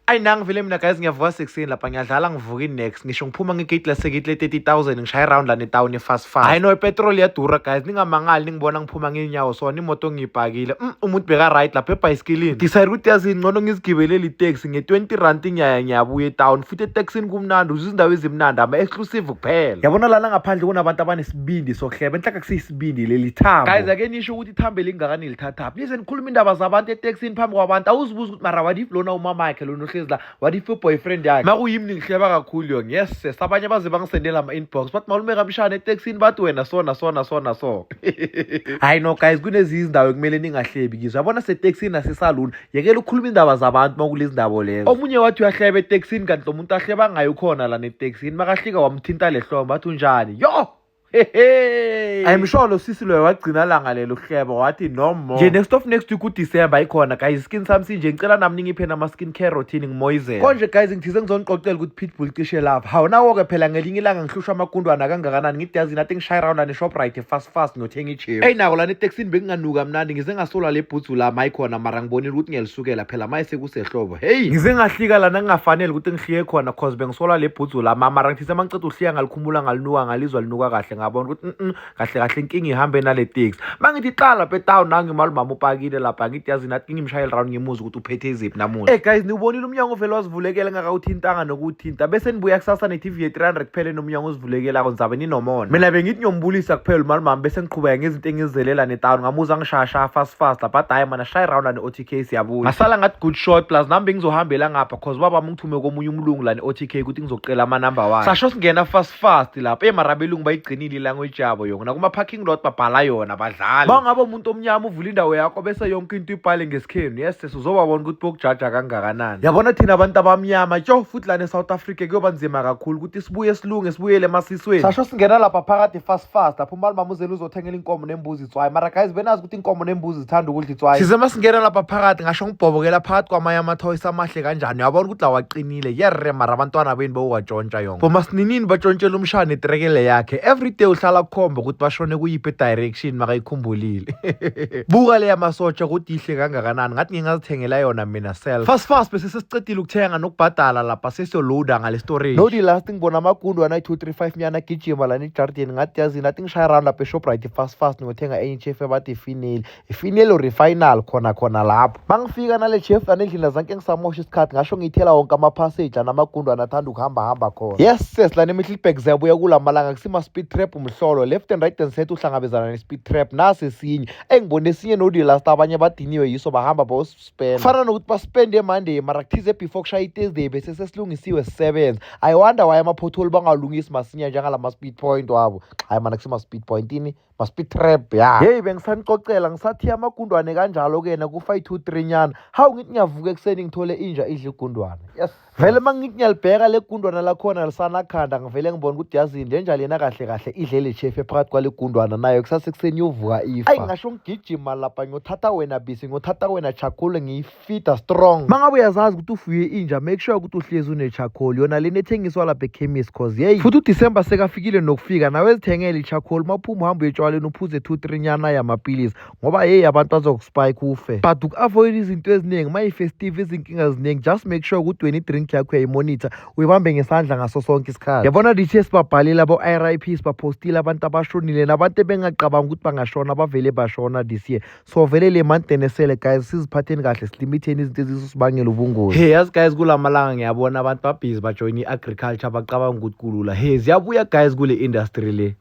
Ayi nangi vele mina guys, ngiyavuka sekuseni lapha, ngiyadlala, ngivuka i-next, ngisho ngiphuma ngegate lasekithi le-30,000, ngishaya iround la netawuni fast fast. Hayi no, ipetrol iyadura guys, ningamangali ningibona ngiphuma ngeenyawo sona, imoto ngiyibhakile. Umuntu beka-right lapha ebhayisikilini, decide ukuthi yazi ngcono ngizigibelele iteksi nge-20 rand, ngiyaya ngiyabuya etawuni. Futhi etekisini kumnandi, uzwa izindawo ezimnandi, ama-exclusive kuphela. Yabona lana ngaphandle kunabantu abanesibindi sokuhleba enhlaka, kusiyisibindi leli thambo guys. Ake nisho ukuthi ithambo elingakani lithathaphi, nize nikhuluma indaba zabantu etekisini phambi kwabantu. Awuzibuza ukuthi mara what if lona umama yakhe lona ohlezi la, what if u-boyfriend yakhe? Makuyimi ningihleba kakhulu yona. Yes sis, abanye baze bangisendela ama-inbox, bathi malume kamshana, etekisini bathi wena so na so na so na so. Hayi no guys, kunezinye izindawo ekumele ningahlebi kizo. Yabona setekisini nasesaluni, yekela ukukhuluma indaba zabantu makulezi ndawo lezo. Omunye wathi uyahleba etekisini, kanti lo muntu ahleba ngayo ukhona la netekisini, makahlika wamthinta lehlombe, bathi unjani yo. Hehe. I'm sure lo sisi loyo wagcina langa lelo hlebo, wathi no more. Nje next of next week uDecember ikhona guys, skin sami sinje, ngicela nami ningiphe nama skin care routine ngimoyizele. Konje guys, ngithize ngizoniqoqela ukuthi pitbull cishe lapha. Hawu nawo ke phela, ngelinye ilanga ngihlushwa amagundwana kangakanani, ngithi yazi nathi ngishaya round ne Shoprite fast fast, ngiyothenga ichip. Hey nako lana etekisini bekunganuka mnandi, ngize ngasola le bhutsu la mayikhona, mara ngibonile ukuthi ngiyelisukela phela maye sekusehlobo. Hey ngize ngahlika lana ngingafanele ukuthi ngihlike khona, cause bengisola le bhutsu la, mara ngithize mangiceda uhlika ngalikhumula, ngalinuka, ngalizwa linuka kahle, ngabona ukuthi kahle kahle inkinga ihambe nale taxi. Mangithi qala lapha etown, nangi imali mama upakile lapha, ngithi yazi nathi ngimshayele round, ngimuza ukuthi uphethe iziphi namuhla. Hey guys, niwubonile umnyango ovele wazivulekela ngakawuthintanga nokuthinta, bese nibuya kusasa ne-TV ye-300 kuphela enomnyango ozivulekelako, nizabe ninomona. Mina bengithi ngiyombulisa kuphela umali mama, bese ngiqhubeka ngezinto engizizelela netown, ngamuza ngishayashaya fast fast lapha, hayi mana shaya round ne-OTK, siyabuya. Ngasala ngathi good shot, plus nami bengizohambela ngapha cause baba ngithume komunye umlungu la ne-OTK ukuthi ngizocela amanamba wakhe. Sasho singena fast fast lapha, mara abelungu bayigcinile ilanguage yabo yona, kuma-parking lot babhala yona badlali. Uma ngabe umuntu omnyama uvula indawo yakho bese yonke into ibhale ngesikhenu, yes sis, uzobabona ukuthi bokujaja kangakanani. Yabona thina abantu abamnyama tyo, futhi lana e-South Africa kuyoba nzima kakhulu ukuthi sibuye silunge, sibuyele emasisweni. Sasho singena lapha phakathi fast fast lapho, umali mama uzele uzothengela inkomo nembuzi itswayi. Mara guys, benazi ukuthi inkomo nembuzi zithanda ukudla itswayi? Size masingena lapha phakathi, ngasho ngibhobokela phakathi kwamanye amathoyisi amahle kanjani, uyabona ukuthi lawaqinile yerre, mara abantwana beni bowatshontsha yonke bomasinini, batshontshela umshana itrekele yakhe. Everyday uhlala kukhomba ukuthi bashone kuyiphi direction makayikhumbulile. Buka le yamasotsha ukuthi ihle kangakanani, ngathi ngingazithengela yona mina self. Fast fast bese sesicedile ukuthenga nokubhadala lapha, sesiyoloada ngale storage. No the last ngibona amagundwana ayi-2 3 5 nyana agijima lana ejardini, ngathi yazi nathi ngishaya round lapha eShoprite fast fast, ngiyothenga enye ichef abathi ifineli, ifineli or ifinal khona khona lapho. Mangifika nale chef lana endlini, azanke ngisamosha isikhathi, ngasho ngiyithela wonke ama-passage anamagundwana athanda ukuhamba hamba khona. Yes sis, lana eMiddelburg ziyabuya kula malanga, kusima-speed trap umhlolo, left and right and center uhlangabezana ne-speed trap. Nasi esinye engibone esinye no the last, abanye badiniwe yiso, bahamba bayospenda, kufana nokuthi baspende Monday, mara kuthize before kushaya i-Thursday bese sesilungisiwe sisebenza. I wonder why ama-pothole bangalungisi masinya njengalama-speed point wabo. Hayi mana, kusima-speed point ini, ma-speed trap ya. Heyi, bengisanicocela ngisathiya amagundwane kanjalo-ke na ku-5 2 3 nyana. Hawu, ngithi ngiyavuka ekuseni ngithole inja idla igundwane. Yes vele, uma ngithi ngiyalibheka le gundwana lakhona lisanakhanda, ngivele ngibona ukuthi yazini le nja lena kahle kahle idle le chefu ephakathi kwale gundwana, nayo kusasa ekuseni iyovuka ifa. Ayi ngasho ngigijima lapha, ngiyothatha wena bisi, ngiyothatha wena charcoal, ngiyifida strong. Uma ngabe uyazazi ukuthi ufuye inja, make sure ukuthi uhlezi une-charcoal yona lena ethengiswa lapha ekhemisi, cause yeyi futhi uDisemba sekafikile nokufika, nawe ezithengele i-charcoal. Uma uphuma uhambe uyetshwaleni, uphuze 2 3 nyana yamapilisi, ngoba yeyi abantu bazokuspike ufe. But uku-avoid izinto eziningi uma i-festive, izinkinga ziningi, just make sure ukuthi wena i-drink yakho uyayimonitha, uyibambe ngesandla ngaso sonke isikhathi. Yabona dithe sibabhalile abo-RIP, sibaphostile abantu abashonile nabantu ebengacabanga ukuthi bangashona, bavele bashona this year. So vele le month esele guys, siziphatheni kahle, silimitheni izinto ezizosibangela ubungozi. Hey yazi guys, kula malanga ngiyabona abantu babhizi bajoyina i-agriculture, bacabanga ukuthi kulula. Hey, ziyabuya guys kule industry le.